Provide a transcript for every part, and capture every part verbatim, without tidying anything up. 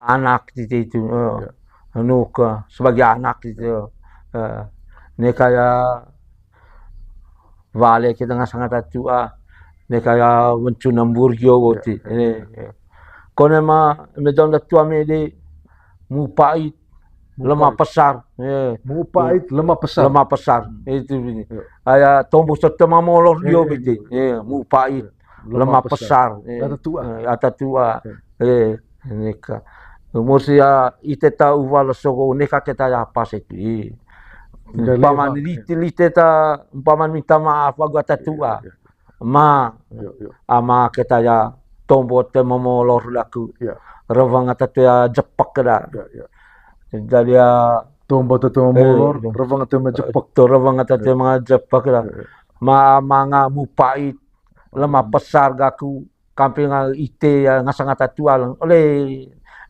anak titi itu, eh, anu ke sebagai anak itu, eh, neka ya wale kita ngasang ata tua, neka ya wencu nambur yo boti. Ini, eh. Kone ma, me daun da tua me di, mupait, lemah pesar. Eh. Mupait, lemah pesar. Lemah pesar. Itu ini. Aya tombo sete mamolor yo beti. Eh, mupait, lemah pesar. Eh, ata tua. Eh, ata tua. Eh, neka. Musi ya ite ta uwa leso ko neka keta ya pas itu. Umpaman lite, lite ta, umpaman minta maaf agu ata tua. Ma, ama keta ya tombo te momolor daku. Rewang ata tua ya jepek da. Jadi ya tombo te momolor, rewang te jepek. To rewang ata tua ma jepek da. Ma, manga mupait, lemah pesar gaku, kamping ite ya ngasang ata tua lang. Ole,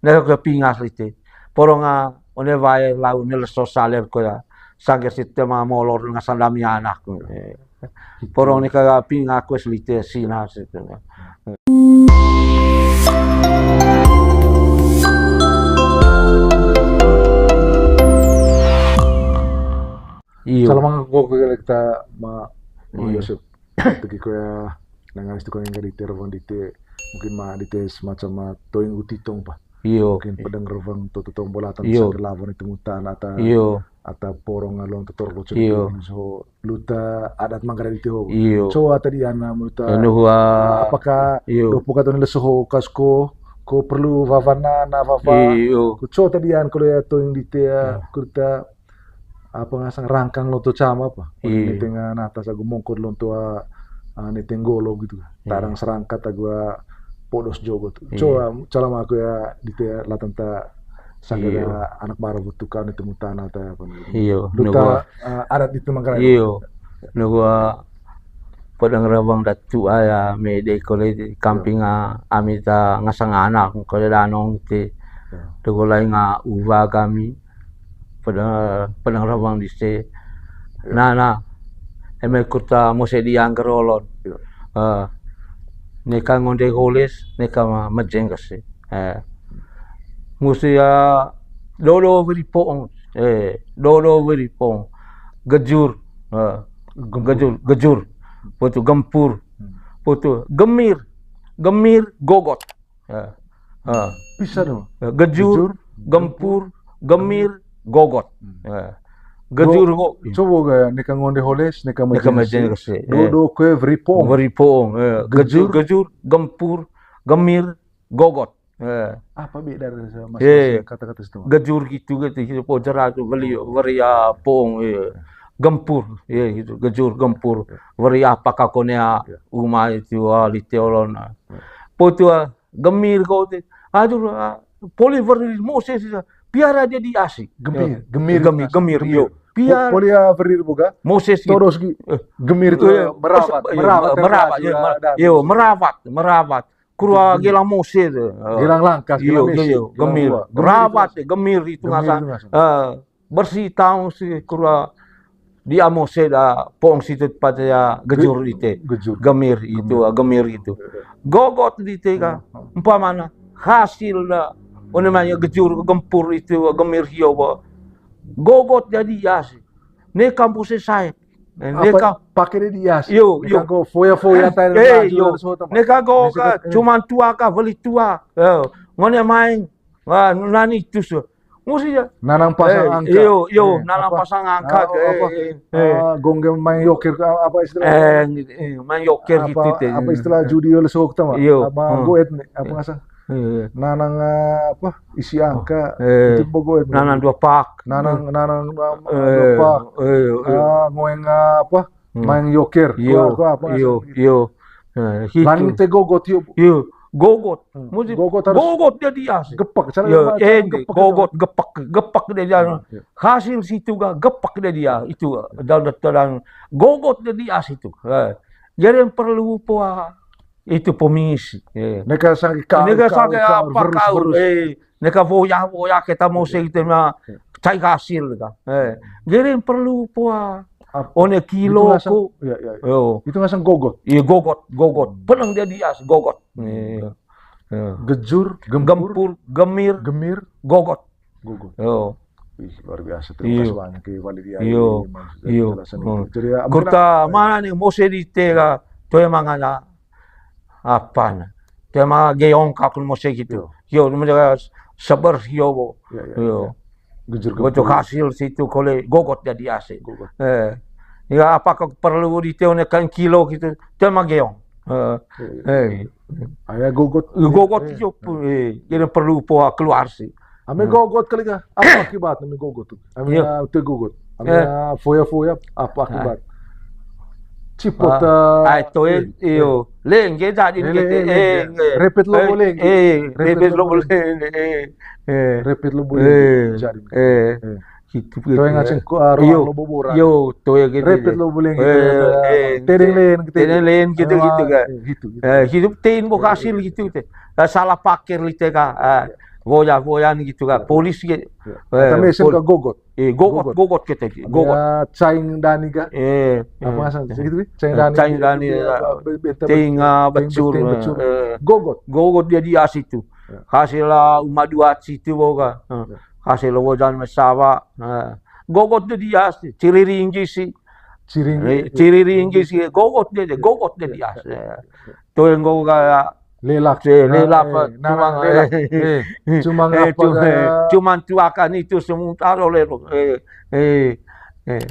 ne ke pingas lite. Porong one wae lau ne leso saler ko ya. Sangger site mamolor ngasang dami anak. Porong ne ka pingas ko lite sina site. Iyo. Salamang ko kita ma Yosep. Tegi ko ya, nang alis tu ko yang dite rewang dite, mungkin ma dite semacam ma toing utitong pa. Iyo. Mungkin pedang rewang to tong bolatan sangger lawan itu mutan ata, iyo, ata porong along to tor bocor. Iyo. So luta adat manggarai dite ho. Iyo. Coa tadi ana luta. Anu hua. Apakah, iyo, dopo kata ni leso ho kas ko, ko perlu wawana na wawa. Iyo. Ko coa tadi an kalau ya toing dite ya, kurta apa ngasang rangkang lonto cama apa. Iya. Neteng, ah, natas agu mongkot lonto, ah, ah, neteng golo gitu. Iya. Tarang serangkat agu, ah, podos jogot. Iya. Coa, ah, calama aku ya dite latan ta sangger, iya, anak mara butuh kan itu mutana ta apa gitu. Iya, duta, ah, adat itu manggarai. Iya. Nunggu, ah, pedang rewang datu aya me de kole kamping, ah, ami ta ngasang anak kole danong te. Iya. Nunggu lain nga uwa kami. Pedang, pedang rewang dise. Iya. Nah, nah. Eme kurta mose di angger olon. Iya. Eh, neka ngonde holes, neka ma-, mejeng kese. Eh. Musi ya dodo wiri poong. Eh, dodo wiri poong. Gejur. Eh, gejur, gejur. Putu gempur. Putu gemir. Gemir gogot. Ya. Ha. Bisa dong. Ya, gejur, gempur, gemir, gogot. Hmm. Ya. Gejur go-, coba gaya neka ngonde holes, neka mejeng kese. Neka mejeng kese, eh. Dodo kue weri poong. Weri poong, eh. Gejur. Gejur, gejur, gempur, gemir, gogot. Eh. Apa beda dari masing-masing kata-kata situ? Gejur gitu, gitu, gitu. Pojar aku beli, weri ya poong, eh. Gempur, ya gitu. Gejur, gempur. Ya. Weri apa kakonea, ya, uma itu, ah, lite olon, ah. Ya. Putu, ah, gemir ko te. Aduh, ah, poli weri Moses, ah, piara dia di asi. Gemir, ya, gemir, gemir, gemir, yo. Piara. Poli, ah, weri boga. Moses gitu. Todos gi-, eh, gemir itu, eh, merawat, eh, merawat, merawat, ya, merawat. Gelang Moses. Gelang langkas, iyo, gelang Moses. Iyo, gemir. Gelang langkas. Gemir itu ngasang. Gemir itu ngasang. Eh, bersih tahu sih, kura di Mose da poong situ pada ya gejur ite. Gejur. Gemir itu, gemir itu. Gogot dite ka. Hmm. Umpamana hasil da, one manya gejur gempur itu, gemir hio ba. Gogot jadi ya sih. Ne kampus saya. Ne apa ka pake de dias. Yo, yo. Neka go foya-foya tai. Eh, yo. Neka go ka cuman tua ka, weli tua. Yo. Ngone main. Wah, nani itu so. Musi ya. Nanang pasang angka. Yo, yo, nanang pasang angka. Apa, eh, apa, eh, eh, ah, gonggeng main yoker, apa istilah? Eh, eh, main yoker apa, gitu te. Apa istilah judi oleh sok tama? Yo. Apa goet nih? Apa ngasang? Eh. Nanang, eh, apa? Isi angka, eh, itu pokoknya. Nanang dua pak. Nanang, nanang dua, eh, dua pak. Eh, eh. Ah, ngoeng, ah, apa? Hmm. Main yoker. Iyo, apa, iyo, iyo. Nah, gitu. Lain te gogot, yo. Iyo, gogot. Hmm. Musi gogot harus gogot dia dias. Gepak, cara, iyo, cara eh, gepak gogot, itu. Gepak, gepak dia dias. Hmm, iya. Hasil situ ga gepak dia dias. Itu daun, daun gogot dia dias itu. Eh. Jadi yang perlu poa itu pemisi. Eh. Neka sangki kau, neka sangki apa kau, eh, neka woya, woya kita mose kita ma cai hasil ka. Eh. Gering perlu poa. One kilo ko. Iya, iya, iya. Yo. Itu ngasang gogot. Iya, gogot, gogot. Hmm. Penang dia dias, gogot. Hmm. Iya. Gejur, gempur, gemir, gogot. Gogot. Yo. Wih, luar biasa tuh. Iyo. Kasih banyak ya, Wali, di Iyo. Iyo. Penjelasan itu. Jadi ya, mungkin kurta mana nih, mose di tega, toe mangana apa na. Toe manga geong kakun mose gitu. Iyo. Iyo, mereka sabar iyo bo. Iyo, iyo, iyo. Gejur gempur. Betul, hasil situ kole gogot jadi ase. Gogot. Eh. Ya, apakah perlu di teo ne kan kilo gitu. Toe manga geong. Eh. Iyo, iyo. Eh. Aya gogot. Gogot iyo, eh, jadi perlu poa keluar sih. Ame gogot kali kah? Apa akibatnya ame gogot tuh? Ame, ah, toe gogot. Ame, ah, foya-foya, apa akibat? Cipot, ah, eh, ai, toe, eh, iyo. Lengge jadi eh, gitu. Lengge, eh, lengge. Repet lobo lengge. Eh, repet lobo lengge. Eh, eh. Repet lobo lengge. Jadi. Eh. Eh. Gitu, gitu. Toe ngaceng ko, ah, ruang lobo boran. Iyo, toe gitu. Repet lobo lengge gitu. Eh, eh, tedeng len gitu. Tedeng len gitu, gitu kan. Eh, gitu, gitu. Eh, hidup tein bo hasil gitu, gitu. Salah paker lite ka. Ah, boya-boyan gitu ka. Polis gitu. Iya. Eh, tapi mesin pol- ka gogot. Eh, gogot, gogot. Gogot kita gitu. Gogot. Ya, caing dani ka. Eh, apa ngasang? Gitu, caing dani. Caing dani, gitu, ya, ya. Be-, be-, teing, ah, becur, teing becur. Eh. Gogot. Gogot jadi asi tu. Ya. Hasil, ah, uma dua situ bo ka. Eh. Ya. Hasil wojan mesawa. Nah, gogot dia asi. Ciriringgi si. Ciriringgi. Eh, ciriringgi si. Gogot dia, gogot dia asi. Iya, iya, iya. Tuh yang gogot kayak lelak. Lelak, eh, cuma lelak. Eh, cuma eh, ngapa cuma, kayak cuma tuakan itu sementara lelak. Eh, eh, eh.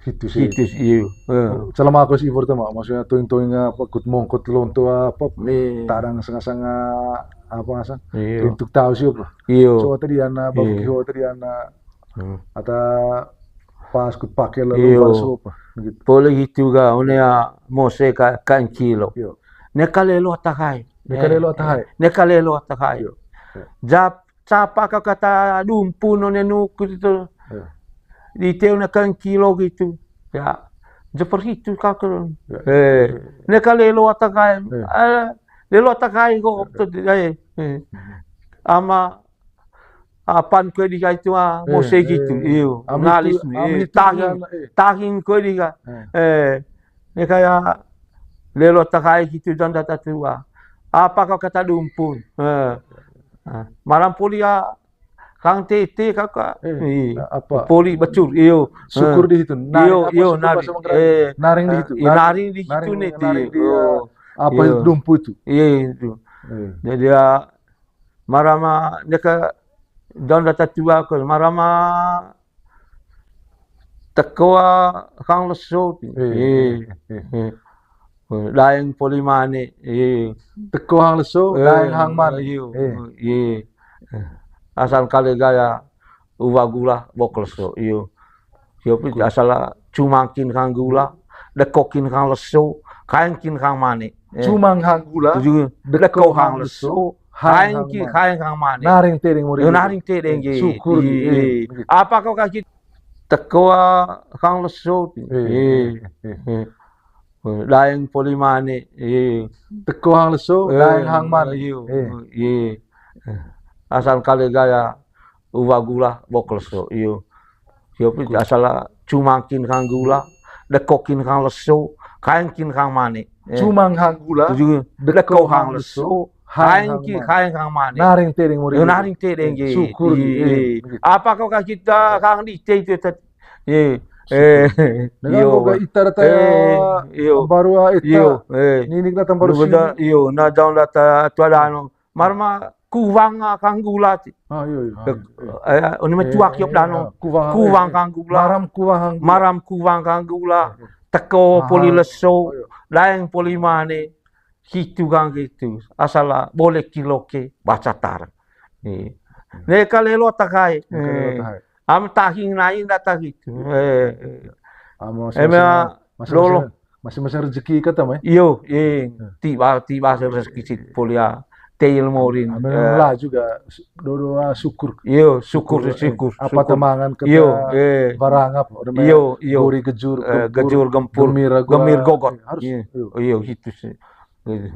Gitu sih. Gitu sih, iyo. Eh. Selama aku sih pertama, maksudnya tuing-tuing apa, kut mongkot lonto apa, eh, tadang sanga-sanga apa ngasang. Iyo. Rintuk tahu sih apa. Iyo. So tadi ana, babu kiho tadi ana. Hmm. Ata pas kut pake lalu iyo. Palsu apa, gitu. Poli gitu ga, one ya, mose ka, kan kilo. Iyo. Neka lelo atakai. Neka lelo atakai. Eh, neka lelo atakai. Iyo. Iyo. Jap, capa ka kata dumpu no nenu gitu. Iyo. Di teu na kan kilo gitu. Ya, jeper itu ka ke. Iyo. Eh, neka lelo atakai. Iyo. Eh, lelo atakai kok, iyo, eh, eh. Hmm. Ama apan kue di kai tu, ah, eh, mose eh, gitu, iyo, ami ngalis tu, mi, ami eh, tu tahing, kan, eh, tahing kue di ka. Eh. Eh, ne kaya lelo takai gitu dan data tua. Apa kau kata dumpun? Eh. Ah, malam poli ya, kang tete kaka. Eh, iya. Apa? Poli bacur, iyo. Syukur eh. Di situ. Naring iyo, apa iyo, syukur naring. Bahasa Manggarai? Eh, naring di situ. Iya, naring di situ nih, naring di, iyo. Apa iyo. Dumpu itu? Iya, itu. Eh. Jadi ya, marama neka daun data tua ko, marama tekoa kang leso. Eh, eh, eh, eh. Daeng poli mane, eh. Tekoa kang leso, eh, daeng hang mane. Iyo, eh. Iya. Asal kali gaya uwa gula bok leso, iyo. Iyo, pi, asal cumangkin kang gula, dekokin kang leso, kaengkin kang mane. Eh. Cumang kang gula, iyo, deko kang leso, kaengki, kaeng kang mane. Naring tedeng mori. Iyo, naring tedeng, eh, syukur, eh, eh. Apa kau kaki tekoa kang leso? Eh, eh, eh. Daeng poli mane, eh. Tekoa kang leso, eh, daeng hang mane. Iyo, eh. Iya. Asal kali gaya uwa gula bok leso, iyo. Iyo, pi, asal cumangkin kang gula, dekokin kang leso, kaengkin kang mane. Eh. Cumang kang gula, iyo, deko kang leso, kaengki, kaeng kang mane. Naring tedeng mori. Iyo, naring tedeng, eh, syukur, eh. Apa kau kaki ta kang di te itu tadi? Iya. Eh, iyo. Ita data, eh, iyo. Baru, ah, ita. Iyo, eh. Ninik datang baru sini. Iyo, na daun data tu ada anu. Marma kuwang, ah, kang gula ti. Ah, iyo, iyo. Eh, eh, ini mah tuak yop dano. Kuwang, kuwang, eh, kang gula. Maram kuwang kang gula. Maram kuwang kang gula. Eh, eh. Teko poli leso. Oh, iyo. Daeng poli mane. Hitu kang gitu. Asal boleh kilo ke baca tar. Iya. Neka lelo takai. Neka lelo takai. Am tahing nai data gitu. Eh, eh. Ema lolo. Masing-masing rezeki kata mai. Iyo, eh. Tiba, tiba rezeki sit polia. Teil morin. Ame lah juga doa syukur. Iyo, syukur, syukur. Apa temangan kata iyo, eh. Barang apa? Iyo, iyo. Gori gejur, eh, gempur, gejur gempur. Gemir, gemir gogot. Harus. Iyo, iyo, gitu sih. Gitu.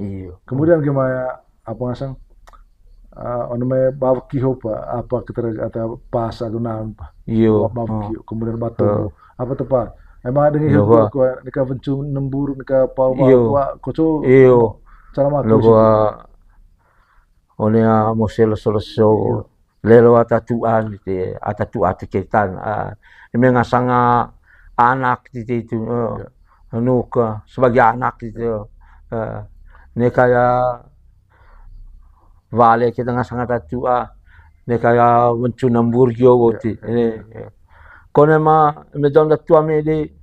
Iya. Kemudian gimana, apa ngasang, eh, ono mai bawa kiho pa, apa kita atau pas atau naon pa. Iyo. Bawa kiho, kemudian batu. Apa tepat? Emang ada ngiho pa. Neka bencung nembur, neka pau, iyo. Koco. Iyo. Salam aku. Logo, ah, one, ah, mose leso-leso. Lelo ata tuan, ite, ata tua ati ketan, ah, eme ngasanga anak ite itu, eh, anu ke sebagai anak ite, eh, ne kaya wale kita ngasanga ata tua, ne kaya wencu nambur yo woti, eh, eh. Kone ma, eme jong ata tua mede,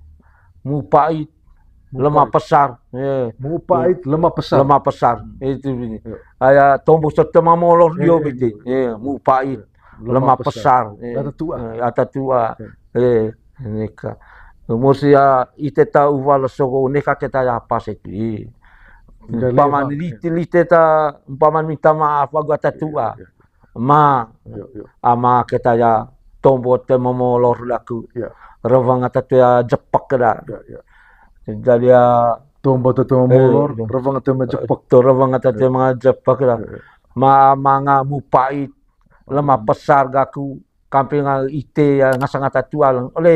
mu pait, lemah pesar, eh. Mu pait, lemah pesar. Lemah pesar, itu ini. Aya tombo sete mamolor yo bete, eh, mu pait, lemah pesar, eh. Ata tua. Eh, ata tua, eh, neka. Musi ya, ite ta uwa leso ko neka keta ya pas itu, eh. Umpama lite, lite ta, umpama minta maaf agu ata tua. Ma, ama keta ya tombo te mamolor daku. Rewang ata te ya jepek da. Jadi ya tombo te mamolor, rewang te ma jepek. To rewang ata te ma jepek da. Ma, manga mu pait, lemah pesar gaku, kamping ite ya ngasanga ata tua leng. Ole,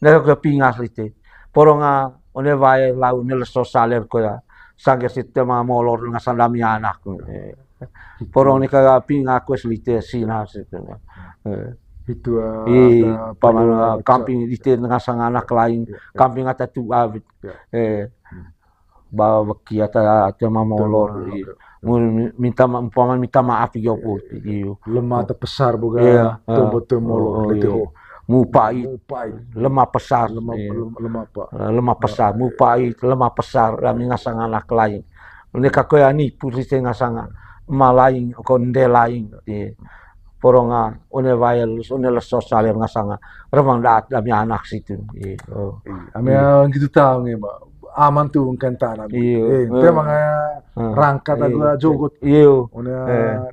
neka ke pingas lite. Poronga, one wae lau ne leso saler ko ya. Sangge site mamolor ngasanga dami anak. Eh. Porong ne ka pinga ko es lite sina situ. Eh. Itu, ah, i, ata paman, ah, kamping ite ngasanga anak lain, kamping ata tua. Eh. Ba weki ata, ata mamolor, i. Mu-, minta ma-, umpama minta maaf yo ko, iyo. Lemah ata pesar boga, tombo te molor, lete ho. Mu pait, lemah pesar, lemah, lemah apa? Eh, lemah pesar, mu pait, lemah pesar, dami ngasanga anak lain. Neka ko ya nipu sise ngasanga ema lain, ko nde lain, eh. Poronga, one wae leso, one leso saler ngasanga rewang daat dami anak situ. Iyo. Ami gitu tahu nge, Mbak. Aman tu engkan tanam. Iyo. Eh, te manga rangkat agu jogot. Iyo. One,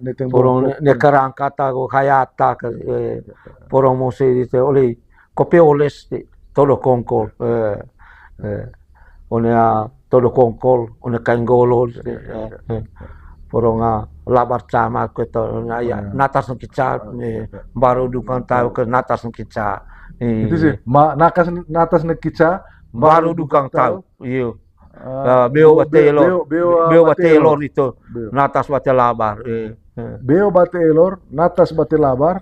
neteng porong bokok. Ne, ne kerangkat agu kayata ke, eh, porong mose di te oleh kopi oles di todo kongkol. Eh, eh. One, ah, todo kongkol, one kain golo, eh, eh. Poronga labar cama ko to, one ya, natas ne kica, eh, baru dukang tahu ke natas ne kica. Eh. Itu sih, ma-, nakas, natas ne kica, baru dukang tahu. Iyo. Ah, beo bate elor. Beo, beo, ah, beo bate elor itu. Natas bate labar, eh. Eh. Beo bate elor, natas bate labar,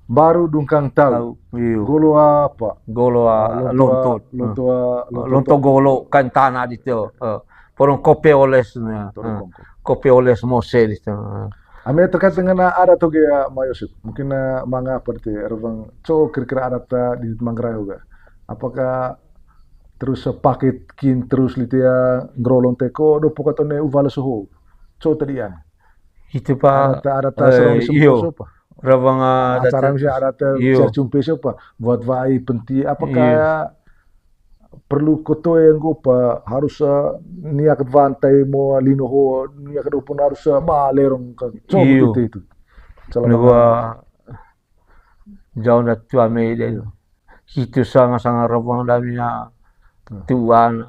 baru dungkang tahu. Tahu, iyo. Golo apa? Golo, ah, lonto. Lonto, ah, lonto golo, kain tanah di tio. Eh, porong kopi oles ne. Kopi oles mose di tio. Eh. Ami terkait dengan adat oge, ya, Ma Yosep. Mungkin, eh, manga apa di rewang co kira-kira adat, eh, di Manggarai oge. Apakah terus, eh, paket kin terus lite ya ngerolong teko do pokat one uwa leso ho. Co tadi an. Itu pa, adat, adat, eh, serong di sempo iyo. Sopa. Rawang, ah, acara misalnya adat, eh, iyo. Misalnya cumpe sopa. Buat wai penti apa kayak perlu kotoe nggopa harus, eh, niak bantai mo lino ho, niak dopun harus, eh, ba lerong ke. Coba iyo. Gitu itu. Salah. Nah, wah, jauh na tua mede. Hitu sanga-sanga rawang dami na tuan.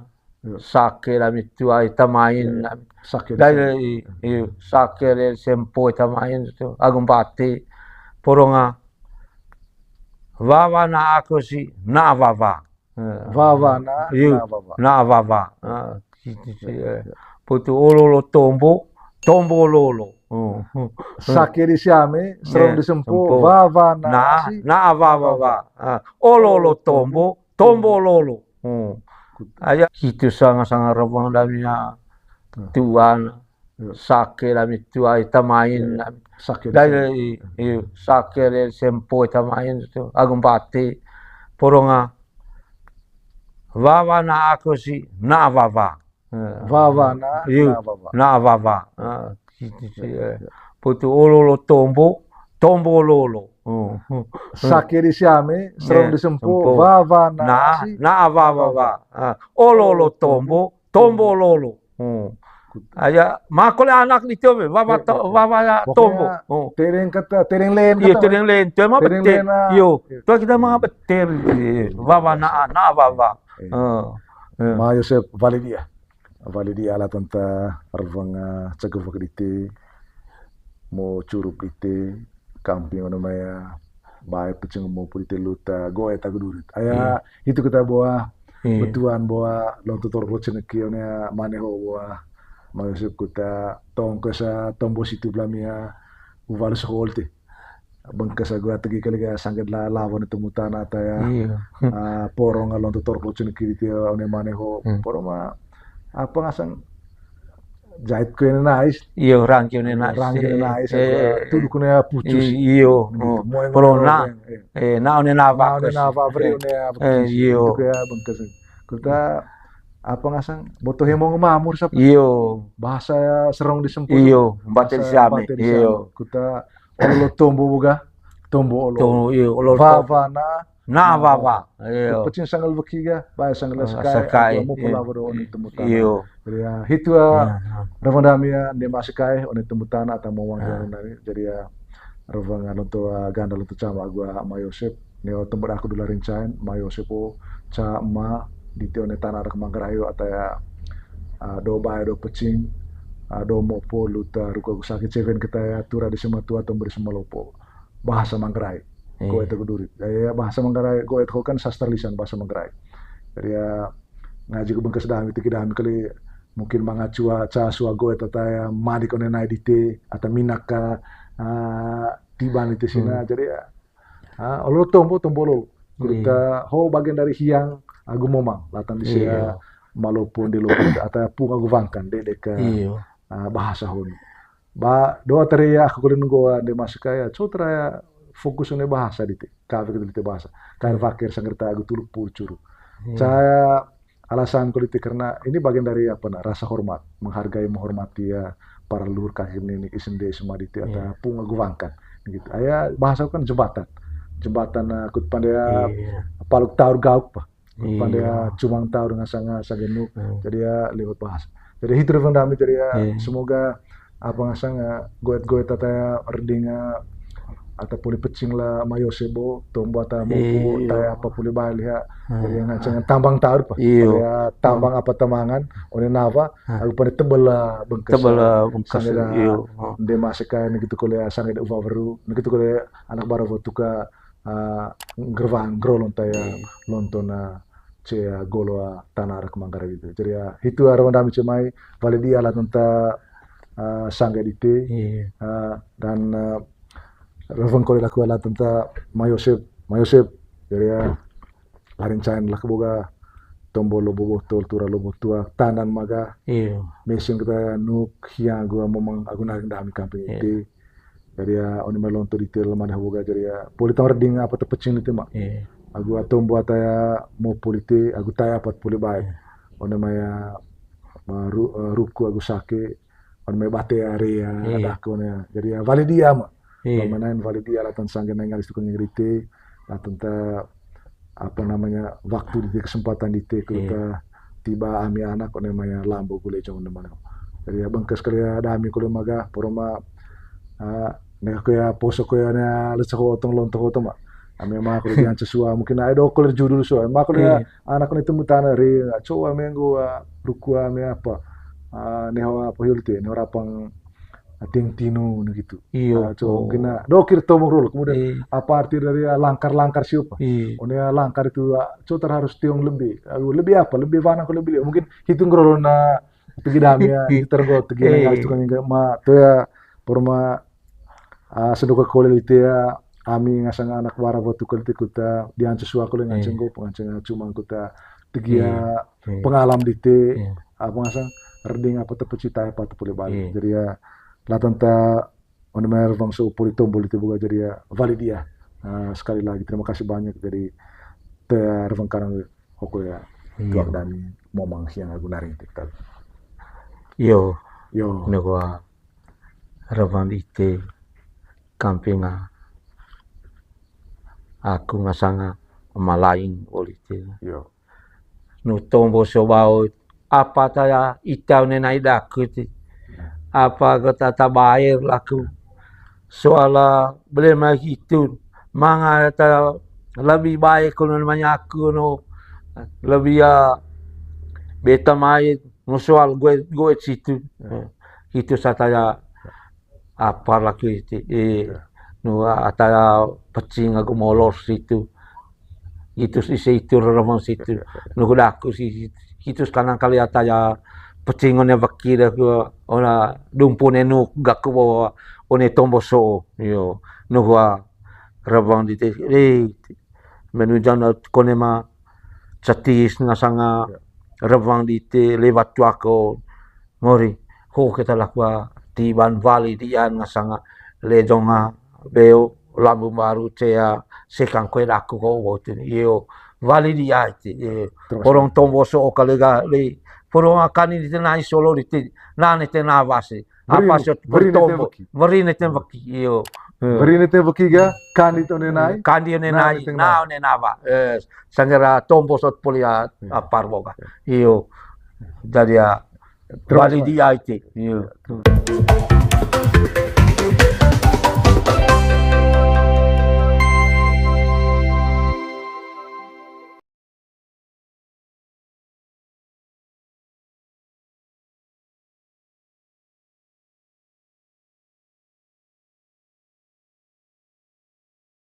Sake dami tua ita main. Sake dami. Sake de sempo ita main tu. Agung bate. Poronga. Wawa na aku si na wawa. Wawa na, iyo, na wawa. Na wawa. Ah, gitu sih, eh. Putu olo-olo tombo, tombo olo-olo. Oh. Sake di siame, serong di sempo, wawa na si na wawa. Ah, olo-olo tombo, tombo olo-olo. Oh. Aya, hitu sanga-sanga rawang dami na tuan. Sake dami tua ita main. Sake dami, iyo, sake de sempo ita main tu. Agung bate. Poronga. Wawa na aku si na wawa. Wawa na, iyo, na wawa. Na wawa. Ah, gitu sih, eh. Putu olo-olo tombo, tombo olo-olo. Oh. Sake di siame, serong di sempo, wawa na si na wawa. Ah, olo-olo tombo, tombo olo-olo. Hmm. Aya, makole anak di tio be, wawa to, wawa ya tombo. Oh. Tereng kata, tereng len kata. Iyo, tereng len, tio ma beter. Iyo, tio kita ma beter. Wawa na, na wawa. Eh. Ma Yosep, wali dia. Wali dia ala tanta rawang, eh, cegep wak dite. Mo curup dite. Kamping ono maya. Bae peceng mo puri telu ta goe ta gudurit. Aya, itu kita bawa. Betuan bawa lonto toro ceneki one mane ho bawa. Mayo Sep kut, ah, tongkes, ah, tombo situ blamia uvalu sehol ti. Bengkes agu ategi kali ga sangge la lawan itu mutana ata ya. Iyo. Ah, porong alon tu torok lucun kiri ti one mane ho. Hmm. Porong ma apa ngasang jahit kue nais. Iyo, rangki one nais. Rangki one nais, eh, tudu kone pucus. I-, iyo. Gitu. Oh. Moe porong na, eh, na one na apa, na one na apa, beri one apa, eh, iyo. Itu kayak bengkes. Kut apa ngasang boto hemong mamur sapa. Iyo. Bahasa Serong di Sempulu. Iyo, bahasa Bate di Siame. Bate di Siame. Iyo. Kut olo tombo boga, tombo olo. Tombo, iyo, olo. Vava na. Na vava. Iyo. Pecing sanggal weki ga, bae sanggal, ah, sakai, sakai. Atau mau pula baru one itu mutana. Iyo. Jadi ya, hitu ya, iya, iya. Reveng dami ya, nde masih kai, one itu mutana atau mau wang, ah, nari. Jadi ya, reveng alon tu, ah, ganda alon tu cama agu, ah, Mayo Sep. Neo tempat aku dula rincain, Mayo Sep o, ca ma, di ti one tana rak Manggarai o, ata ya, ah, do bae do pecing, ah, do mopo luta ruko agu saki ceven kita ya, tura di sema tua, tombo di sema lopo. Bahasa Manggarai. Iya. Goet agu durit. Ya, ya, bahasa Manggarai, goet ho kan sastra lisan bahasa Manggarai. Jadi ya, ngaji ku bengkes dami, tiki dami kali, mungkin manga cua, ca sua goet ata ya, manik one nai dite, ata minak ka, ah, tiban dite sina. Hmm. Jadi ya, ah, olo tombo, tombo olo. Iya. Kut ho bagian dari hiang agu momang, latan di sia, iya, malopon di lopon, ata pung agu wangkan, dede ka, iya, ah, bahasa honi. Ba, doa tere ya, aku kalian nggoa nde masuk kaya, co tera ya, fokus one bahasa dite, kafe kita dite bahasa. Kair, iya, fakir, sanggerta agu tuluk pucuru. Iya. Saya alasan ko dite karena ini bagian dari apa, nah, rasa hormat, menghargai, menghormati ya, para leluhur kakek nenek isende semua dite, ata, iya, pung agu wangkan, gitu. Aya bahasa kan jembatan. Jembatan, eh, kut pandai, iya, paluk taur gauk, pa. Iya. Pandai ya, cumang tahu dengan sanga, sanga genuk. Hmm. Jadi ya, lewat bahasa. Jadi, hitu reveng dami, jadi ya, iya, semoga apa ngasang, eh, goet-goet ata ya, erding, eh, ata puli pecing la Mayo Sep o, tombo ata mopo, iya, ata ya, apa puli bali ya. Hmm. Jadi ya, ngaceng tambang tahu, pa. Iya. Jadi ya, tambang apa tamangan, one nawa, hmm, agu pandai tebel la bengkes. Tebel la bengkes, sangge da, iya. Nde masih kaya, gitu kole ya, sangge da uva weru, gitu kole ya, anak bara foto ka, ah, gerwang, grolon taya, iya, lonton, ah, ce, ah, golo, ah, tana rak Manggarai gitu. Jadi ya, hitu, ah, reveng dami ce mai, wali dia la tenta, ah, sangge dite, iya, ah, dan, ah, reveng kole laku la tenta Mayo Sep, Mayo Sep. Jadi ya, la rincain laku boga, tombo lobo botol, tura lobo tua, tandan maga, iya, mesin kita nuk hiang agu momang agu naring dami kamping, iya, ite. Jadi ya, one mai lonto dite la mane ho boga, jadi ya, poli tang erding apa tepecing dite ma. Iya. Agu atombo ata ya mopo dite, agu taya apat poli bae. Iya. One mai ya, ma ru-, eh, ruku agu sake, one mai bate ya, re ya, iya, ada aku one ya. Jadi ya, wali dia ma. Iya. Pamain wali dia latan sangge nai ngalis tukang ngerite, latan ta apa namanya, waktu dite, kesempatan dite, iya, kota tiba ami anak, one mai ya lambo gule jong one mai. Jadi ya bengkes kali ya, ada ami kule maga, poro ma, ah, neka ko ya poso ko ya ne, lesa ko otong lonto ko otong ma. Ami ma kule dian sesua, mungkin ai do kule judul sua. Ma kule ya, iya, anak ni temu tanah ri, coba menggo, ah, rukua me apa. Ah, neho apa yul te, neho rapang ting tinu, nah, gitu. Iyo. Ah, coba mungkin, nah, dokir tomong rolo. Kemudian, iya, apa arti dari, ah, langkar-langkar siapa? Iya. One, ah, langkar itu, ah, coba harus tiong lebih. Aduh, lebih apa? Lebih warna, lebih. Mungkin hitung rolo na tegi dami ya, hitung rolo tegi, iya, na, tukang ma, to ya, poro ma, ah, sendoka kole lite ya, ami ngasang anak wara waktu kole lite kuta, diancus sua kole, iya, nganceng go, penganceng cuma kuta, tegi ya, iya, iya, pengalam dite, iya, apa ngasang, erding apa tepecita apa tepuli balik. Iya. Jadi ya, latan ta, on mer bangso poli tombo lite boga, jadi ya, valid ya. Ah, sekali lagi, terima kasih banyak. Jadi, te reveng karang hoko ya, iya, tuak dami momang hiang agu naring tiktak. Iyo. Iyo. Negua reveng ite kampinga. Aku ngasanga malaing oli te. Iyo. Nu tombo so bao, apa taya ita ne nai daku ti. Apa kata tabair laku. Soala bele mai hitu. Manga ta lebih baik kalau namanya aku no. Lebih ya beta main. No soal gue, gue situ. Ya. Itu sataya apa laki ti, eh, ya, nu ataya pecing agu molor situ. Itu si, situ reremong situ. Ya, ya, ya. Nu daku si, itu sekarang kali ataya pecing one weki de, kua ona dumpu ne nuk gaku bawa one tombo so'o. Iyo, nuhua rebang dite, eh, menujang na kone ma cetis ngasanga rebang dite lewat tuako. Mori, ho keta lakua tiban wali dian ngasanga lejong nga beo lambu baru cea sekang kue daku ko botin. Iyo, wali dia ite. Iyo. Porong tombo so'o kali ga le. Porong kani dite nai solo dite nane te nawa se. Apa sot weri ne te tombo weki. Weri ne te weki. Iyo. Weri ne te weki ga kani to ne nai. Kani ne nai. Na ne nawa. Eh, sangera tombo sot polia apar boga. Iyo. Jadi ya, wali dia ite. Iyo.